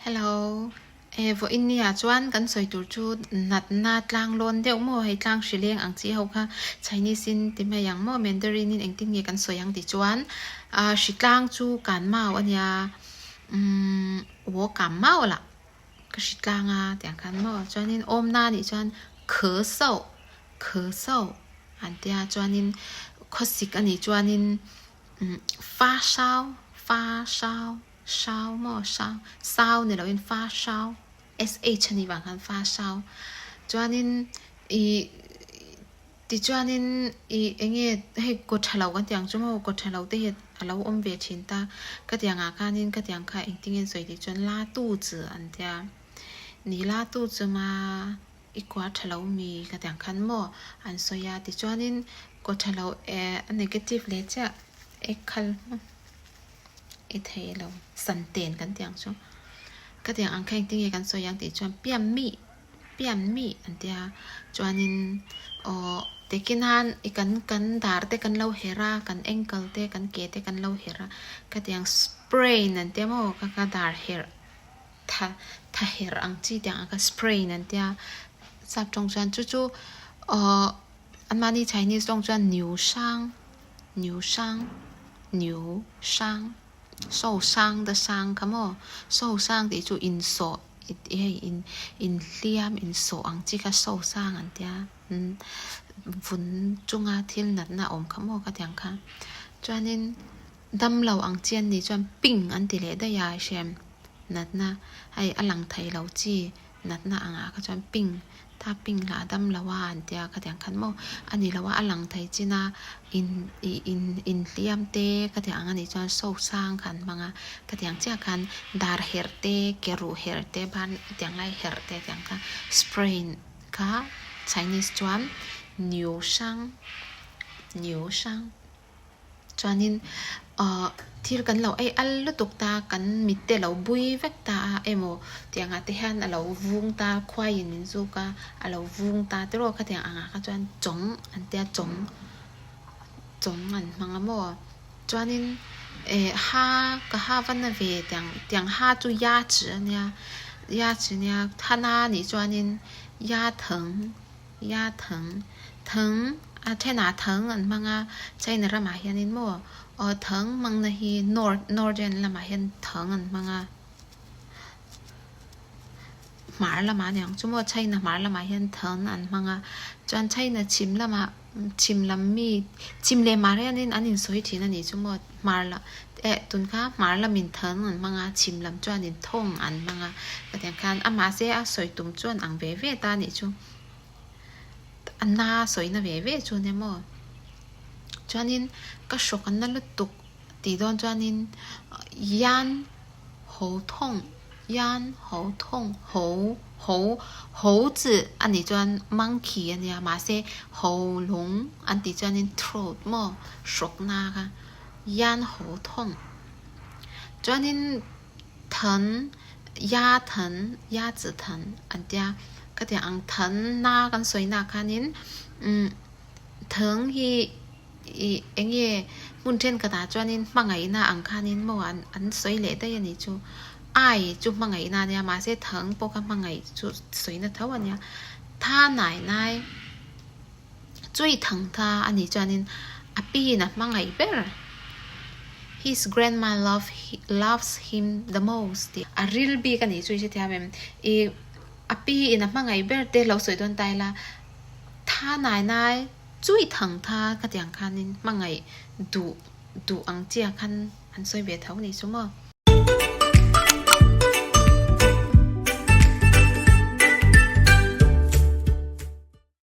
Hello. E vawiin ni ah chuan kan sawi tur chu natna tlang lawn deuh maw hei tlang hri leng ang chi ho kha Chinese in ti mai ang maw Mandarin in engtin nge kan sawi ang tih chuan ah hri tlang chu kan mau a nia umm wo kam mau lah ka hri tlang a tiang khan maw chuanin awmna nih chuan khe so khe so an tia chuanin khawsik a nih chuanin umm fa hau fa hau. Shao maw shao sao ni loin fa shao sh a nih vang khan fa shao chuanin ih tichuanin ih eng nge hei kaw tha lo kan tih ang chu maw kaw tha lo te hi a lo awm ve thin ta ka tiang ah khanin ka tiang kha engtin nge an sawi tih chuan la tu chi an tia ni la tu chi ma i kua tha lo mi ka tiang khan maw an sawi a tichuanin kaw tha lo eh a negative leh chiah ek khal. I thei lo santen kan tih ang chu ka tiang ang kha engtin nge kan sawi ang tih chuan pian mi pian mi an tia chuanin aw tekin han i kan kan dar te kan lo herh a kan ankle te kan ke te kan lo herh a ka tiang sprain an tia maw ka ka dar herh tha tha herh ang chi tiang ang kha sprain an tia sap tawng chuan chu chu aw anmahni Chinese tawng chuan niu hrang. Niu hrang, niu hrang, so hrang da hrang kha maw? So hrang tih chu insawh hei in inhliam insawh ang chi kha so hrang an tia vun chunga thil natna awm kha maw ka ti ang kha. Chuanin damlo ang chi an nih chuan ping an ti leh daih a hrem natna hei a lang thei lo chi natna angah kha chuan ping Ta ping lah dam lo a an tia khatiang khan maw a ni lo a a lang thei chin a in ih in inhliam te khatiang ang a nih chuan so sang kha an hmang a khatiang chiah khan dar herh te ke ruh herh te ban tiang lai herh te tiang kha sprain kha Chinese chuan niu hrang niu hrang. Chuanin ahh thil kan lo ei al lutuk ta kan mit te lo bui vek ta a emaw tiangah te hian a lo vung ta khuaiin min zuk a a lo vung ta te rawh khatiang angah kha chuan chawng an tia chawng chawng an hmang a maw chuanin eh ha ka ha va na ve tiang tiang ha chu ya chi a nia ya chi nia thana nih chuanin ya theng. Ya theng, theng a thenah theng an hmang a, China ramah hianin maw aw theng hmangna hi north northern lamah hian theng an hmang a, hmar lamah aniang chu maw China hmar lamah hian theng an hmang a, chuan China chhim lamah chhim lam mi chhim leh hmar hianin an insawi thin a nih chu maw hmar lam eh tun kha hmar lamin theng an hmang a chhim lam chuanin thawng an hmang a, hetiang khan amah se a sawi tum chuan ang ve ve ta a nih chu. A na sawina ve ve chu nia maw? Chuanin ka hrawk an na lutuk tih dawn chuanin yan ho thawng yan ho thawng ho ho ho chi a nih chuan monkey a nia mahse ho lung an tih chuanin throat maw hrawk na kha yan ho thawng chuanin Than, ya than, ya chi than an tia. Ka ti ang than na kan sawi nak khanin umm theng hi ih eng nge hmun thenkhatah chuanin hmangaihna ang khanin maw an an sawi leh daih a nih chu. Ai chu hmangaihna a nia mahse theng pawh kha hmangaih chu sawina tho a nia. Tha nai nai chui thang tha a nih chuanin a pi in a hmangaih ber. His grandma love loves him the most tih a ril bik a nih chu i hrethiam em? Ih a pi in a hmangaih ber te lo sawi dawn ta ila tha nai nai chui thang tha khatiang khanin hmangaih duh duh ang chiah khan an sawi ve tho a nih chu maw.